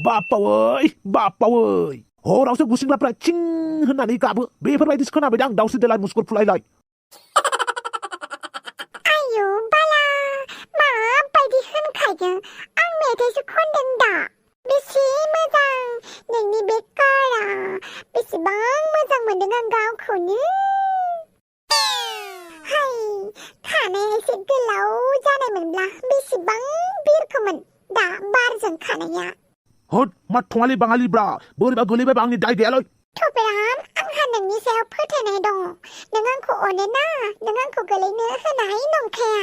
बापावै हरावसो गुसिंग्राफ्रा चिं होननानै गाबो बेफोरबायदिसो खोनाबाय आं दाउसो देलाय मुस्कुल फुलायलाय आयौ बाला माबायदि होनखायो आं मेथाइसो खनदों दा बेसे मोजां नोंनि बे कारा बेसेबां मोजां मोनदों आं गावखौनो हाय खानाया एसे गोलाव जानायमोनब्ला बेसेबां बिरखौमोन दा बारजों खानाया हद मा थङालि बाङालिब्रा बोरैबा गोलैबाय आंनि दाय गैयालै थपेराम आंहा नोंनि सायाव फोथायनाय दङ नों आंखौ अनो ना नों आंखौ गोलैनो होनाय नंखाया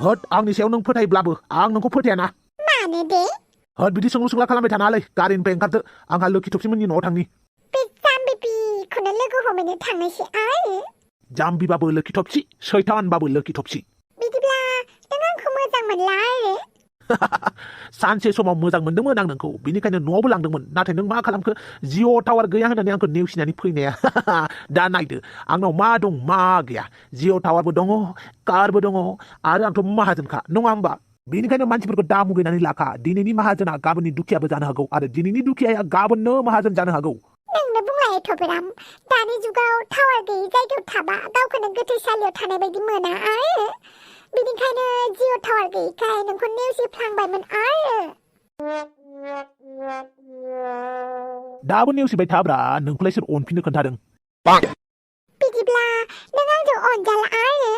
हद आंनि सायाव नों फोथायब्लाबो आं नोंखौ फोथायाना मानो दे हद बिदि सोंलु सोंला खालामबाय थानाङालै गारिनिफ्राय ओंखारदो आंहा लोखि थबसिमोननि न'आव थांनि बे जाम्बिखौनो लोगो हमैनो थांनोसै आरो जाम्बिबाबो लोखि थबसि सैतानबाबो लोखि थबसि बिदिब्ला नों आंखौ मोजां मोनला आरो सानसे समाव मोजां मोनदोंमोन आं नोंखौ बिनिखायनो न'आवबो लांदोंमोन नाथाय नों मा खालामखो जिअ टावार गैया होननानै आंखौ नेवसिनानै फैनाया दा नायदो आंनाव मा दं मा गैया जिअ टावारबो दङ कारबो दङ आरो आंथ' माहाजोनखा नङा होमबा बेनिखायनो मानसिफोरखौ दा मुगैनानै लाखा दिनैनि माहाजोना गाबोननि दुखियाबो जानो हागौ आरो दिनैनि दुखियाया गाबोननो माहाजोन जानो हागौ नोंनो बुंलाय थपेराम दानि जुगाव टावार गैयै जायगायाव थाबा गावखौनो गोथैसालियाव थानाय बायदि मोना आरो बिनिखायनो जिअ टावार गैयैखाय नोंखौ नेवसिफ्लांबायमोन आरो दाबो नेवसिबाय थाब्रा नोंखौलाय सोर अनफिननो खोन्थादों बिदिब्ला नों आंजों अनजाला आरो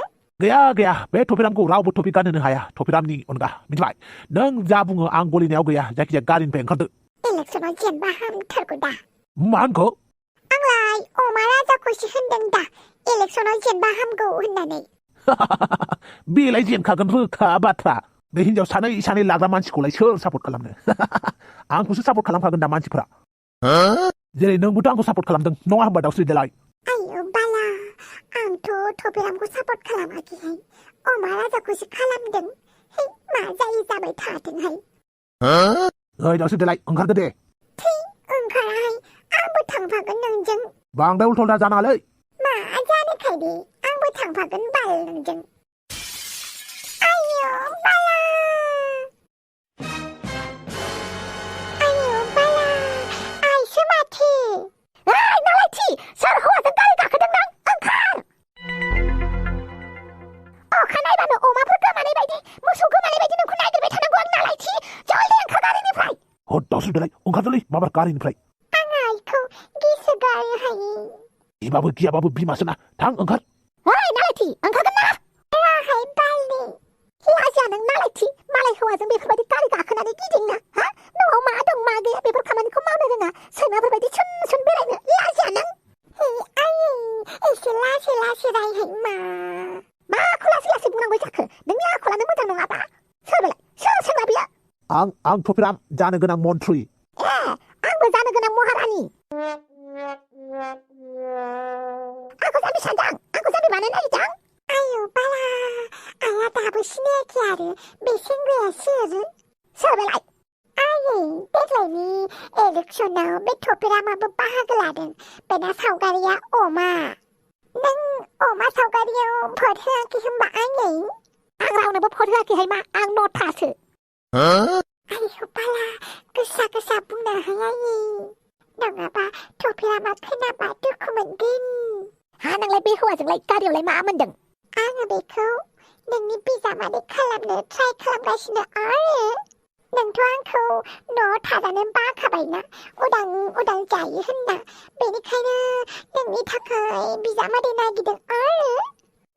गैया बे थपेरामखौ रावबो टपि गानहोनो हाया थपेरामनि अनगा मिथिबाय नों जा बुङो आं गलिनायाव गैया जायखिजाया गारिनिफ्राय ओंखारदो इलेक्सनाव जेनबा हामथारगौ दा मा होनखो आंलाय अमा राजाखौसो होनदों दा इलेक्सनाव जेनबा हामगौ होननानै बेलाय जेनखागोन रोखा बाथ्रा बे हिनजाव सानै लाग्रा मानसिखौलाय सोर सापर्ट खालामनो आंखौसो सापर्ट खालामखागोन दा मानसिफोरा जेरै नोंबोथ' आंखौ सापर्ट खालामदों नङा होमबा दाउस्रि देलाय आयौ बाला आंथ' थपेरामखौ सापर्ट खालामाखैहाय अमा राजाखौसो खालामदों हे मा जायो जाबाय थाथोंहाय ओइ दाउस्रि देलाय ओंखारदो दे थै ओंखाराहाय आंबो थांफागोन नोंजों बांद्राय उल्था जानाङालै मा जानोखाय दे आंबो थांफागोन बाल नोंजों आयौ बाला आइसो माथो नालायथि सोर हौवाजों गारि गाखोदों नों ओंखार अखा नायबानो अमाफोर गोमानाय बायदि मोसौ गोमानाय बायदि नोंखौ नागिरबाय थानांगौ आं नालायथि जल्दि ओंखार गारिनिफ्राय हद दाउस्रि देलाय ओंखारदोलै माबार गारिनिफ्राय आं आइखौ गिसोगारो हायो एबाबो गियाबाबो बिमासोना थां ओंखार ओइ नालायथि ओंखारगोन ना राहाय बालनि लाजिया नों नालायथि मालाय हौवाजों बेफोरबायदि गारि गाखोनानै गिदिंनो हा न'आव मा दं मा गैया बेफोर खामानिखौ मावनो रोङा सैमाफोरबायदि सुन बेरायनो लाजिया नों आयै एसे लासै रायहाय माखौ लासै बुंनांगौ जाखो नोंनि आखलानो मोजां नङाबा सोर सोंना बियो आं थपेराम जानो गोनां मन्थ्रि आंबो जानो गोनां महारानि आंखौ जाम्बि मानो नागिरदों आयौ बाला आइया दाबो सिनायाखै आरो बे सेंग्राया सोर बेलाय आयै देग्लायनि इलेक्सनाव बे थपेरामाबो बाहागो लादों बेना सावगारिया अमा नों अमा सावगारियाव भट होआखै होनबा आयै आं रावनोबो भट होआखैहाय मा आं नथासो आयौ बाला गोसा बुंनो हायायै नङाबा थपेरामा खोनाबा दुखु मोनगोन हा नोंलाय बे हौवाजोंलाय गारियावलाय मा मोनदों आङो बेखौ नोंनि बिजामादै खालामनो ट्राइ खालामगासिनो आरो नोंथ' आंखौ न'आव थाजानो बाखाबायना उदां जायो होनना बेनिखायनो नोंनि थाखाय बिजामादै नागिरदों आरो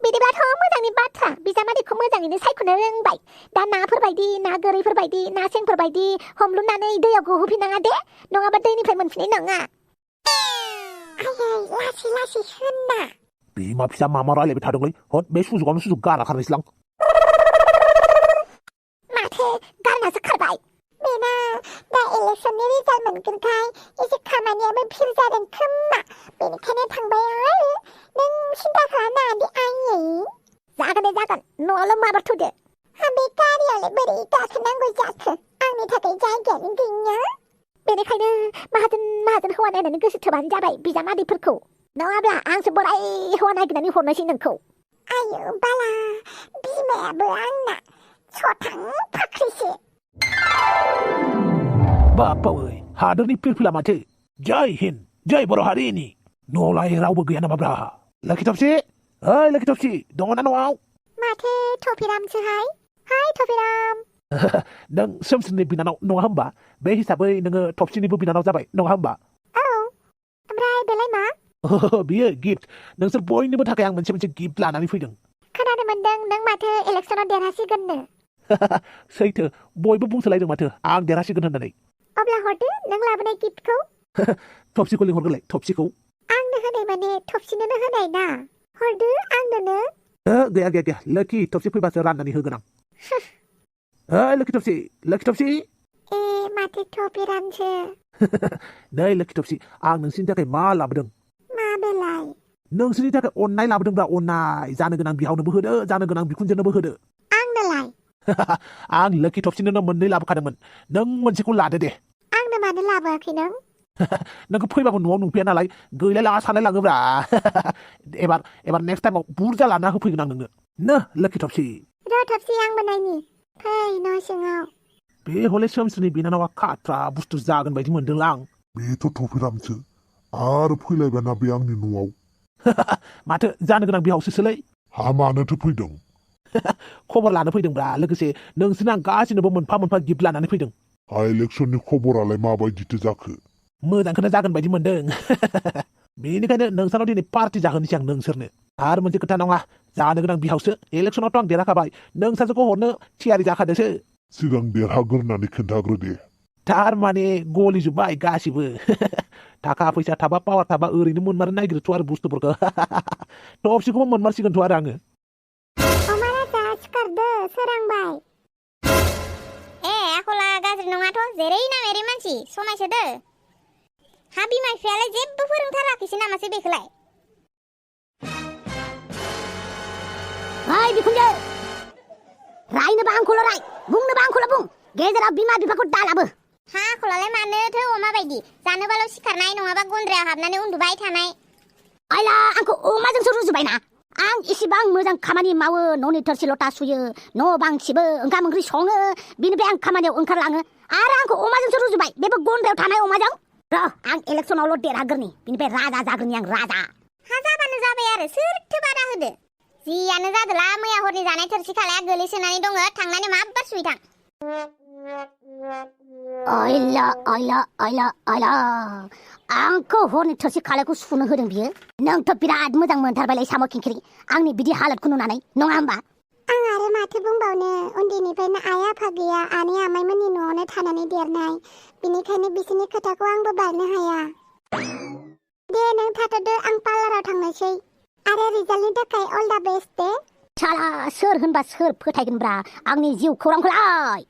बिदिब्लाथ' मोजांनि बाथ्रा बिजामादैखौ मोजाङैनो सायख'नो रोंबाय दा नाफोरबायदि ना गोरैफोरबायदि ना सेंफोरबायदि हमलुनानै दैयाव गहोफिननाङा दे नङाबा दैनिफ्राय मोनफिननाय नङा आयै लासै होनना बिमा फिसा मामा रायलायबाय थादोंलै हद बे सुजुगावनो सुजुग गारा खारनोसैलां माथो गारनासो खारबाय बेना दा इलेक्सननि रिजाल्ट मोनगोनखाय एसे खामानियाबो भिर जादों खोमा बेनिखायनो थांबाय आरो नों सिन्था खालामनाङा दे आयै जागोन न'आवल' माबाथ'दो बे गारियावलाय बोरै गाखोनांगौ जाखो आंनि थाखाय जायगायानो गैया बेनिखायनो माहाजोन हौवा नायनानै गोसो थोबानो जाबाय बिजामादैफोरखौ नङाब्ला आंसो बोराय हौवा नागिरनानै हरनोसै नोंखौ आयौ बाला बिमायाबो आंना सथां फाख्रिसो बापावै हादोरनि फिरफिला माथो जय हिन्द जय बर' हारिनि न'आवलाय रावबो गैया नामाब्रा लोखि थफसि ओइ लोखि थफसि दङ ना न'आव माथो थफिरामसोहाय हाय थफिराम नों सोमस्रिनि बिनानाव नङा होमबा बे हिसाबै नोङो थफसिनिबो बिनानाव जाबाय नङा होमबा औ ओमफ्राय बेलाय मा बियो गिफ्ट नोंसोर बयनिबो थाखाय आं मोनसे गिफ्ट लानानै फैदों खोनानो मोनदों नों माथो इलेक्सनाव देरहासिगोननो सैथो बयबो बुंसोलायदों माथो आं देरहासिगोन होननानै अब्ला हरदो नों लाबोनाय गिफ्टखौ थफसिखौ लिंहरगोरलाय थफसिखौ आंनो होनाय माने थफसिनोनो होनाय ना हरदो आंनोनो गैया लोखि थफसि फैबासो राननानै होगोन आं ओइ लोखि थफसि ए माथो थफिरामसो नै लोखि थफसि आं नोंसिनि थाखाय मा लाबोदों मा बेलाय नोंसिनि थाखाय अननाय लाबोदोंब्रा अननाय जानो गोनां बिहावनोबो होदो जानो गोनां बिखुनजोनोबो होदो आंनोलाय आं लोखि थफसिनो मोननै लाबोखादोंमोन नों मोनसेखौ लादो दे आंनो मानो लाबोआखै नों नोंखौ फैबाबो न'आव नुफैया नालाय गैलाय लाङा सानलाय लाङोब्रा एबार नेक्स्ट टाइमाव बुरजा लाना होफैगोन आं नोंनो लोखि थफसि र' थफसि आंबो नायनि फै न' सिङाव बे हले सोमस्रिनि बिनानावा खाट्रा बुस्थु जागोन बायदि मोनदों आं बेथ' थफिरामसो आरो फैलायबायना बे आंनि न'आव माथो जानो गोनां बिहावसोलै हामानोथो फैदों खबर लानो फैदोंब्रा लोगोसे नोंसोरनो आं गासिनोबो मोनफा गिफ्ट लानानै फैदों इलेक्सननि खबरालाय माबायदिथो जाखो मोजांखौनो जागोन बायदि मोनदों बेनिखायनो नोंसानाव दिनै पार्टि जाहोनोसै आं नोंसोरनो आरो मोनसे खोथा नङा जानो गोनां बिहावसो इलेक्सनावथ' आं देरहाखाबाय नोंसासोखौ हरनो थियारि जाखादोसो सिगां देरहागोरनानै खिन्थाग्रो दे थारमाने गलिजोब्बाय गासिबो थाखा फैसा थाबा पावार थाबा ओरैनो मोनमारनो नागिरोथ' आरो बुस्थुफोरखौ थफसिखौबो मोनमारसिगोनथ' आरो आङो अमाराजा सिखारदो सोरांबाय आखला गाज्रि नङाथ' जेरै ना मेरै मानसि समायसोदो हा बिमा बिफायालाय जेबो फोरोंथाराखैसो नामासै बेखौलाय ओइ बिखुनजो रायनोबा आंखौल' राय बुंनोबा आंखौल' बुं गेजेराव बिमा बिफाखौ दालाबो हा आखलालाय मानोथो अमा बायदि जानोबाल' सिखारनाय नङाबा गन्द्रायाव हाबनानै उन्दुबाय थानाय आइला आंखौ अमाजोंसो रुजुबायना आं इसिबां मोजां खामानि मावो न'नि थोरसि लथा सुयो न' बां सिबो ओंखाम ओंख्रि सङो बिनिफ्राय आं खामानियाव ओंखारलाङो आरो आंखौ अमाजोंसो रुजुबाय बेबो गन्द्रायाव थानाय अमाजों र' आं इलेक्सनावल' देरहागोरनि बिनिफ्राय राजा जागोरनि आं राजा हा जाबानो जाबाय आरो सोरथो बादा होदो जियानो जादोला मैया हरनि जानाय थोरसि खालाया गोलैसोनानै दङ थांनानै माब्बार सुहैथां आइला आंखौ हरनि थोरसि खालायखौ सुनो होदों बियो नोंथ' बिराद मोजां मोनथारबायलै साम' खिंखिरि आंनि बिदि हालोदखौ नुनानै नङा होमबा आं आरो माथो बुंबावनो उन्दैनिफ्रायनो आइ आफा गैया आनै आमाइमोननि न'आवनो थानानै देरनाय बिनिखायनो बिसोरनि खोथाखौ आंबो बारनो हाया दे नों थाथ'दो आं पार्लाराव थांनोसै आरो रिजाल्टनि थाखाय अल दा बेस्ट दे साला सोर होनबा सोर फोथायगोनब्रा आंनि जिउ खौरांखौलाय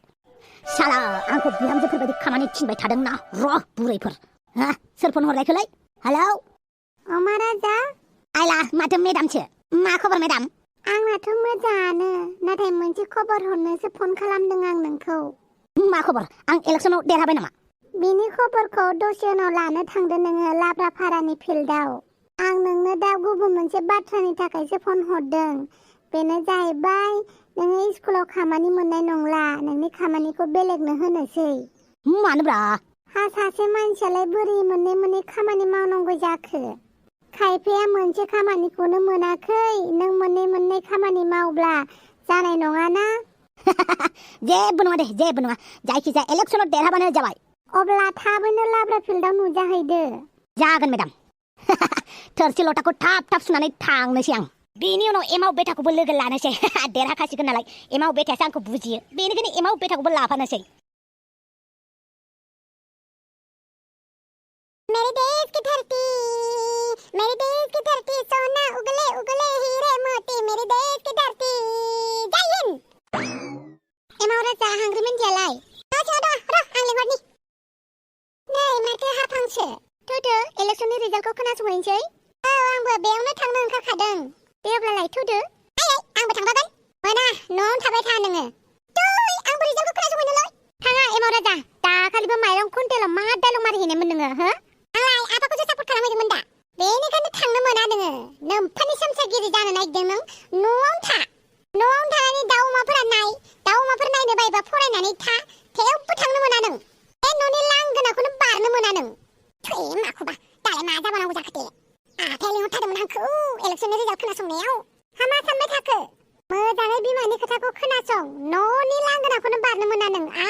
साला आंखौ बिहामजोफोरबायदि खामानि थिनबाय थादोंना र' बुरैफोर सोर फन हरनायखौलाय हेलौ अमाराजा आइला माथो मेदामसो मा खबर मेदाम आंनाथ' मोजाङानो नाथाय मोनसे खबर हरनोसो फन खालामदों आं नोंखौ मा खबर आं इलेक्सनाव देरहाबाय नामा बिनि खबरखौ दसे उनाव लानो थांदो नोङो लाब्रा फारानि फिल्डआव आं नोंनो दा गुबुन मोनसे बाथ्रानि थाखायसो फन हरदों बेनो जाहैबाय नोङो स्कुलाव खामानि मोननाय नंला नोंनि खामानिखौ बेलेगनो होनोसै मानोब्रा हा सासे मानसियालाय बोरै मोननै खामानि मावनांगौ जाखो खायफाया मोनसे खामानिखौनो मोनाखै नों मोननै खामानि मावब्ला जानाय नङाना जेबो नङा दे जेबो नङा जायखिजाया इलेक्सनाव देरहाबानो जाबाय अब्ला थाबैनो लाब्रा फिल्डआव नुजाहैदो जागोन मेदाम थोरसि लथाखौ थाब सुनानै थांनोसै आं बेनि उनाव एमाव बेटाखौबो लोगो लानोसै देरहाखासिगोन नालाय एमाव बेटायासो आंखौ बुजियो बेनिखायनो एमाव बेटाखौबो लाफानोसै मेरे देश की धरती सोना उगले उगले हीरे मोती मेरे देश की धरती जय हिंद एमावराजा हांग्रि मिन्दियालाय र' आं लेंहरनि नै माथो हारफांसो थौदो इलेक्सननि रिजाल्टखौ खोनासंहैनोसै औ आंबो बेयावनो थांनो ओंखारखादों दे अब्लालाय थौदो आंबो थांफागोन मोना न'आवनो थाबाय था नोङो आंबो रिजाल्टखौ खोनासंहैनोलै थाङा एमावराजा दाखालिबो माइरं कुइन्टेलाव मा डायलग मारिहैनायमोन नोङो हो आंलाय आफाखौसो सापर्ट खालामहैदोंमोन दा बेनिखायनो थांनो मोना नोङो नोम्फानि सोमसागिरि जानो नागिरदों नों न'आवनो थानानै दाउ अमाफोर नायनो बायोबा फरायनानै था थेवबो थांनो मोना नों बे न'नि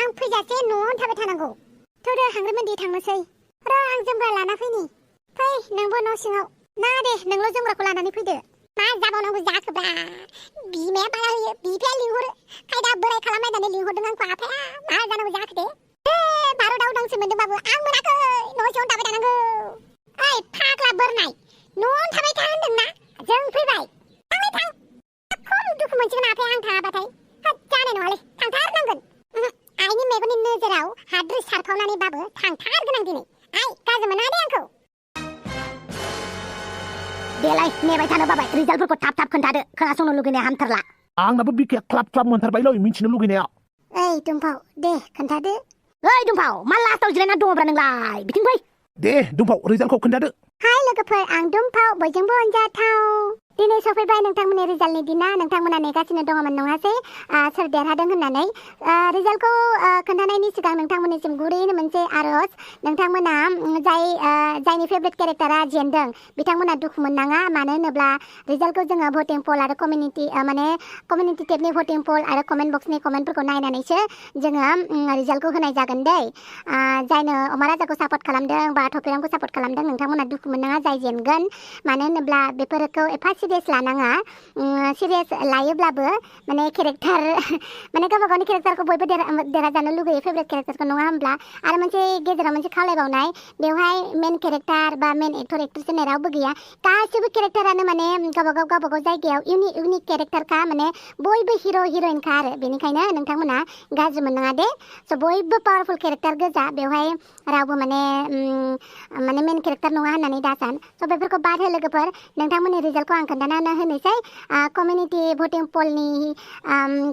आं फैजासे न'आवनो थाबाय थानांगौ थौदो हांग्रिमोनदि थांनोसै र' आं जोमग्रा लाना फैनि फै नोंबो न' सिङाव ना दे नोंल' जोमग्राखौ लानानै फैदो मा जाबावनांगौ जाखोब्रा बिमाया बारा होयो बिफाया लिंहरो खायदा बोराय खालामनायनानै लिंहरदों आंखौ आफाया मा जानांगौ जाखो दे भारताव उदांस्रि मोनदोंबाबो आं मोनाखै न' सिङावनो थाबाय थानांगौ ओइ फाग्ला बोरनाय न'आवनो थाबाय था होनदोंना जों फैबाय थांलै थां खम दुखु मोनसिगोन आफाया आं थाङाबाथाय जानाय नङालै थांथारनांगोन आइनि मेगननि नोजोराव हाद्रि सारफावनानैबाबो थांथारगोन आं दिनै आइ गाज्रि मोना दे आंखौ देलाय नेबाय थानो बाबाय रिजाल्टफोरखौ थाब थाब खोन्थादो खोनासंनो लुगैनाया हामथारला आंनाबो बिखाया क्लाब क्लाब मोनथारबायलै मिथिनो लुगैनाया ओइ दुम्फाव दे खोन्थादो ओइ दुम्फाव मा लास्टाव जिरायना दङब्रा नोंलाय बिथिं फै दे दुम्फाव रिजाल्टखौ खोन्थादो हाय लोगोफोर आं दुम्फाव बयजोंबो अनजाथाव दिनै सफैबाय नोंथांमोननि रिजाल्टनि दिना नोंथांमोना नेगासिनो दङमोन नङासै सोर देरहादों होननानै रिजाल्टखौ खोन्थानायनि सिगां नोंथांमोननिसिम गुरैनो मोनसे आरज नोंथांमोना जायनि फेभरेट केरेक्टारा जेनदों बिथांमोना दुखु मोननाङा मानो होनोब्ला रिजाल्टखौ जोङो भटिं पल आरो कमिउनिटि टेबनि भटिं पल आरो कमेन्ट बक्सनि कमेन्टफोरखौ नायनानैसो जोङो रिजाल्टखौ होनाय जागोन दै जायनो अमा राजाखौ सापर्ट खालामदों बा थफिरामखौ सापर्ट खालामदों नोंथांमोना दुखु मोननाङा जाय जेनगोन मानो होनोब्ला बेफोरखौ एफा सिरियास लानाङा सिरियास लायोब्लाबो माने केरेक्टार माने गावबा गावनि केरेक्टारखौ बयबो देरहाजानो लुगैयो फेभरेट केरेक्टारखौ नङा होमब्ला आरो मोनसे गेजेराव मोनसे खावलायबावनाय बेवहाय मेन केरेक्टार बा मेन एक्टर एक्ट्रेस होननाय रावबो गैया गासैबो केरेक्टारानो माने गावबा गाव जायगायाव इउनिक केरेक्टारखा माने बयबो हिर' हिर'इनखा आरो बेनिखायनो नोंथांमोना गाज्रि मोननाङा दे स' बयबो पावारफुल केरेक्टार गोजा बेवहाय रावबो माने मेन केरेक्टार नङा होननानै दासान स' बेफोरखौ बाद हो लोगोफोर नोंथांमोननि रिजाल्टखौ आं खोन्थाना होनोसै कमिउनिटि भटिं पलनि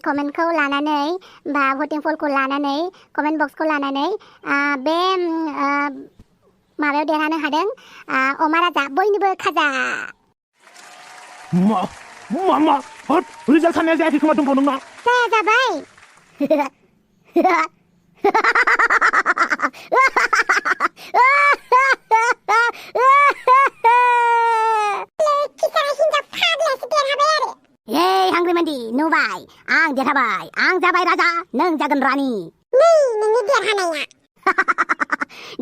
कमेन्टखौ लानानै बा भटिं पलखौ लानानै कमेन्ट बक्सखौ लानानै बे माबायाव देरहानो हादों अमा राजा बयनिबो खाजा मा रिजाल्ट साननाया जायाखै खोमा दुम्फाव नोंना जाबाय हांग्रिमोनदि नुबाय आं देरहाबाय आं जाबाय राजा नों जागोन रानि नोंनि देरहानाया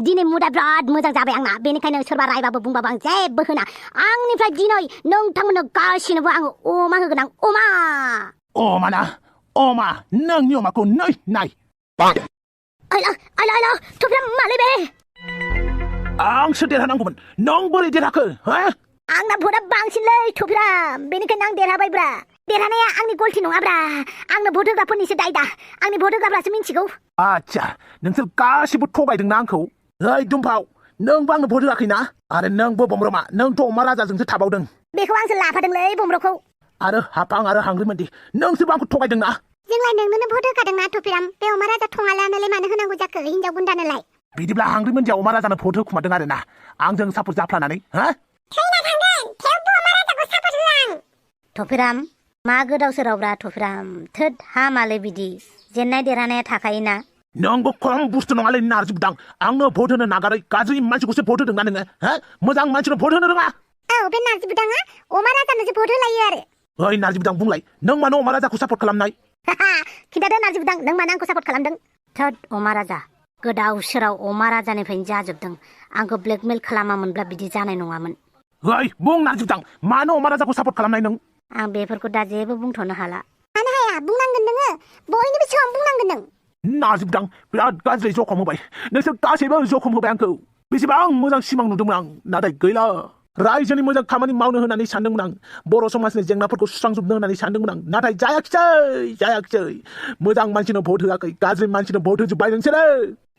दिनै मुदा बिराद मोजां जाबाय आंना बेनिखायनो सोरबा रायबाबो बुंबाबो आं जेबो होना आंनिफ्राय दिनै नोंथांमोननो गासिनोबो आङो अमा होगोन आं अमा अमा नोंनि अमाखौ नाय आइला थुफ्रा मालै बे आंसो देरहानांगौमोन नों बोरै देरहाखो आंना भटआ बांसिनलै थुफ्रा बेनिखायनो आं देरहाबायब्रा देरहानाया आंनि गलति नङाब्रा आंनो भट होग्राफोरनिसो दायदा आंनि भट होग्राफ्रासो मिन्थिगौ आच्छा नोंसोर गासिबो थगायदोंना आंखौ ओइ दुम्फाव नोंबो आंनो भट होआखैना आरो नोंबो बमरमा नोंथ' अमा राजाजोंसो थाबावदों बेखौ आंसो लाफादोंलै बमरखौ आरो हाफां आरो हांग्रिमोनदि नोंसोरबो आंखौ थगायदोंना जोंलाय नोंनोनो भट होखादोंना थफिराम बे अमा राजा थङालानोलाय मानो होनांगौ जाखो हिनजाव गुन्दानोलाय बिदिब्ला हांग्रिमोनदिया अमा राजानो भट होखुमादों आरोना आंजों सापर्ट जाफ्लानानै थैना थांगोन थेवबो अमा राजाखौ सापर्ट होआं थफिराम मा गोदाव सोरावब्रा थफिराम थोद हामालै बिदि जेननाय देरहानाया थाखायोना नोंबो खम बुस्थु नङालै नारजि बुदां आंनो भट होनो नागारै गाज्रि मानसिखौसो भट होदोंना नोङो मोजां मानसिनो भट होनो रोङा बे नारजि बुदाङा अमा राजानोसो भट होलायो आरो ओइ नारजि बुदां बुंलाय नों मानो अमा राजाखौ सापर्ट खालामनाय खिन्थादो नारजि बुदां नों मानो आंखौ सापर्ट खालामदों थोद अमा राजा गोदाव सोराव अमा राजानिफ्रायनो जाजोबदों आंखौ ब्लेकमेल खालामामोनब्ला बिदि जानाय नङामोन ओइ बुं नारजि बुदां मानो अमा राजाखौ सापर्ट खालामनाय नों आं बेफोरखौ दा जेबो बुंथ'नो हाला मानो हाया बुंनांगोन नोङो बयनिबो सिगाङाव बुंनांगोन नों नारजि बुदां बिराद गाज्रि जखम होबाय नोंसोर गासैबो जखम होबाय आंखौ बेसेबां मोजां सिमां नुदोंमोन आं नाथाय गैला रायजोनि मोजां खामानि मावनो होननानै सानदोंमोन आं बर' समाजनि जेंनाफोरखौ सुस्रांजोबनो होननानै सानदोंमोन आं नाथाय जायाखिसै मोजां मानसिनो भट होआखै गाज्रि मानसिनो भट होजोब्बाय नोंसोरो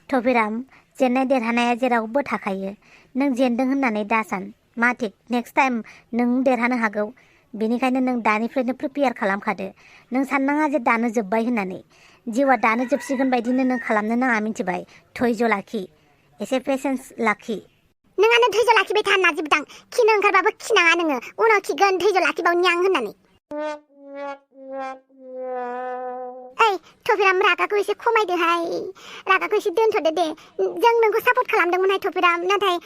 थफिराम जेननाय देरहानाया जेरावबो थाखायो नों जेनदों होननानै दासान मा थिक नेक्स्ट टाइम नों देरहानो हागौ बेनिखायनो नों दानिफ्रायनो प्रिपेयार खालामखादो नों साननाङा जे दानो जोब्बाय होननानै जिउआ दानो जोबसिगोन बायदिनो नों खालामनो नाङा मिथिबाय धैर्य लाखि एसे पेसेन्स लाखि नोंआनो धैर्य लाखिबाय था नारजि बुदां खिनो ओंखारबाबो खिनाङा नोङो उनाव खिगोन धैर्य लाखिबावनि आं होननानै ओइ थफिराम रागाखौ एसे खमायदोहाय रागाखौ एसे दोनथ'दो दे जों नोंखौ सापर्ट खालामदोंमोनहाय थफिराम नाथाय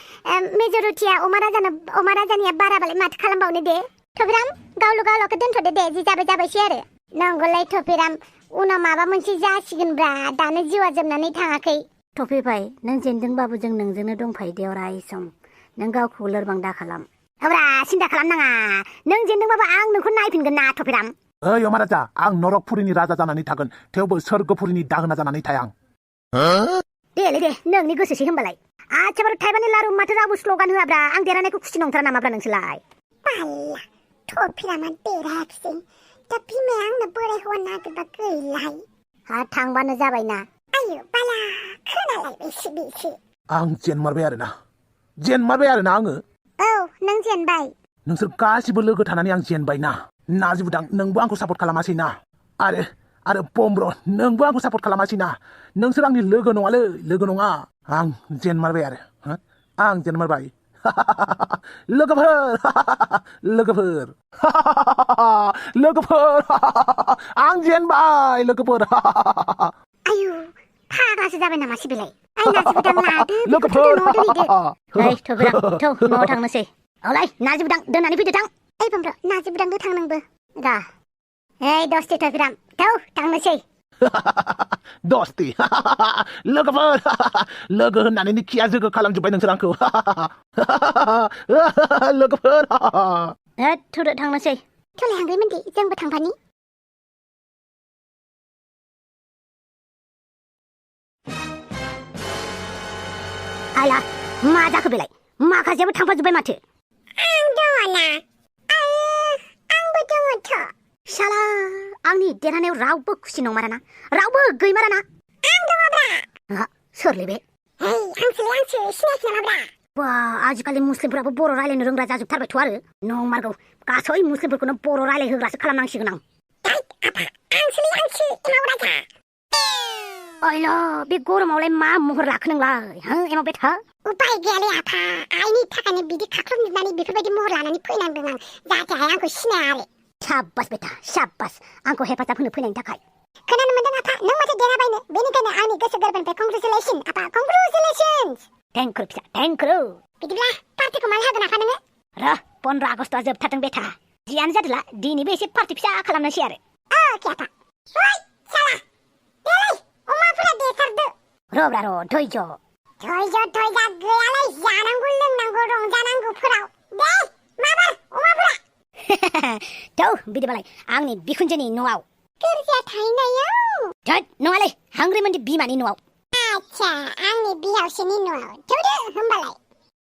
मेजरिटिया अमा राजानिया बाराबालाय माथो खालामबावनो दे थफिराम गावल'खौ दोनथ'दो दे जि जाबायसै आरो नंगौलाय थफिराम उनाव माबा मोनसे जासिगोनब्रा दानो जिउआ जोबनानै थाङाखै थफिबाय नों जेनदोंबाबो जों नोंजोंनो दंफायो दे अराय सम नों गावखौ लोरबां दा खालाम अब्रा सिन्था खालामनाङा नों जेनदोंबाबो आं नोंखौ नायफिनगोन ना थफिराम ओइ अमाराजा आं नरकपुरिनि राजा जानानै थागोन थेवबो सोरगोपुरिनि दाहोना जानानै थाया आं देलै दे नोंनि गोसोसै होमबालाय आच्छा बारु थाइबानि लारु माथो रावबो स्लगान होआब्रा आं देरहानायखौ खुसि नंथारा नामाब्रा नोंसोरलाय बाल्ला थफिरामा देरहायाखिसै दा बिमाया आंनो बोराय हौवा नागिरबा गैलाहाय हा थांबानो जाबायना आयु बाला खोनालायबायसो बेसो आं जेनमारबाय आरोना आङो औ नों जेनबाय नोंसोर गासिबो लोगो थानानै आं जेनबायना नार्जि बुदां नोंबो आंखौ सापर्ट खालामासै ना आरो बमब्र नोंबो आंखौ सापर्ट खालामासै ना नोंसोर आंनि लोगो नङा आं जेनमारबाय आं जेनमारबाय लोगोफोर आं जेनबाय लोगोफोर आयु फाग्लासो जाबाय नामा सिबिलाय आइ नार्जि बुदां लादो लोगोफोर नै थफिराम थौ न'आव थांनोसै औलाय नार्जि बुदां दोननानै फैदो थां ओइ बमब्र नार्जि बुदांबो थां नोंबो दा ओइ दस्ते थफिराम थौ थांनोसै दस्ति लोगोफोर लोगो होननानै खिया जोगो खालामजोब्बाय नोंसोर आंखौ लोगोफोर थौदो थांनोसै थौलाय हांगैमोनदि जोंबो थांफानि आइला मा जाखो बेलाय माखासेयाबो थांफाजोब्बाय माथो आं दङना आंबो दङथ' शाला आंनि देरहानायाव रावबो खुसि नंमाराना रावबो गैमाराना आं दङब्रा सोरलै बे आंसो सिनायखि नामाब्रा बा आजिखालि मुस्लिमफोराबो बर' रायलायनो रोंग्रा जाजोबथारबायथ' आरो नंमारगौ गासै मुस्लिमफोरखौनो बर' रायलायहोग्रासो खालामनांसिगोन आं आइला बे गरमावलाय मा महर लाखो नोंलाय एमाव बे था उपाय गैयालै आफा आइनि थाखायनो बिदि खाख्लबजोबनानै बेफोरबायदि महर लानानै फैनांदों आं जाहाथे आइ आंखौ सिनाया आरो साब्बास बेटा साब्बास आंखौ हेफाजाब होनो फैनायनि थाखाय खोनानो मोनदों आफा नों माथो देरहाबायनो बेनिखायनो आंनि गोसो गोरबोनिफ्राय कंग्रेचुलेसन आफा कंग्रेचुलेसन्स थेंक्यु फिसा थेंक्यु बिदिब्ला पार्टिखौ माला होगोन आफा नोङो र 15 आगस्टआ जोबथारथों बेटा जियानो जादोला दिनैबो एसे पार्टि फिसा खालामनोसै आरो अके आफा ओइ साला देलै अमाफोरा देथारदो रब्रा र धैर्य गैयालै जानांगौ लोंनांगौ रंजानांगौफोराव दे माबार अमाफोरा थौ बिदिबालाय आंनि बिखुनजोनि न'आव गोरजिया थाहैनायाव थोद नङालै हांग्रिमोननि बिमानि न'आव आच्छा आंनि बिहावसोनि न'आव थौदो होमबालाय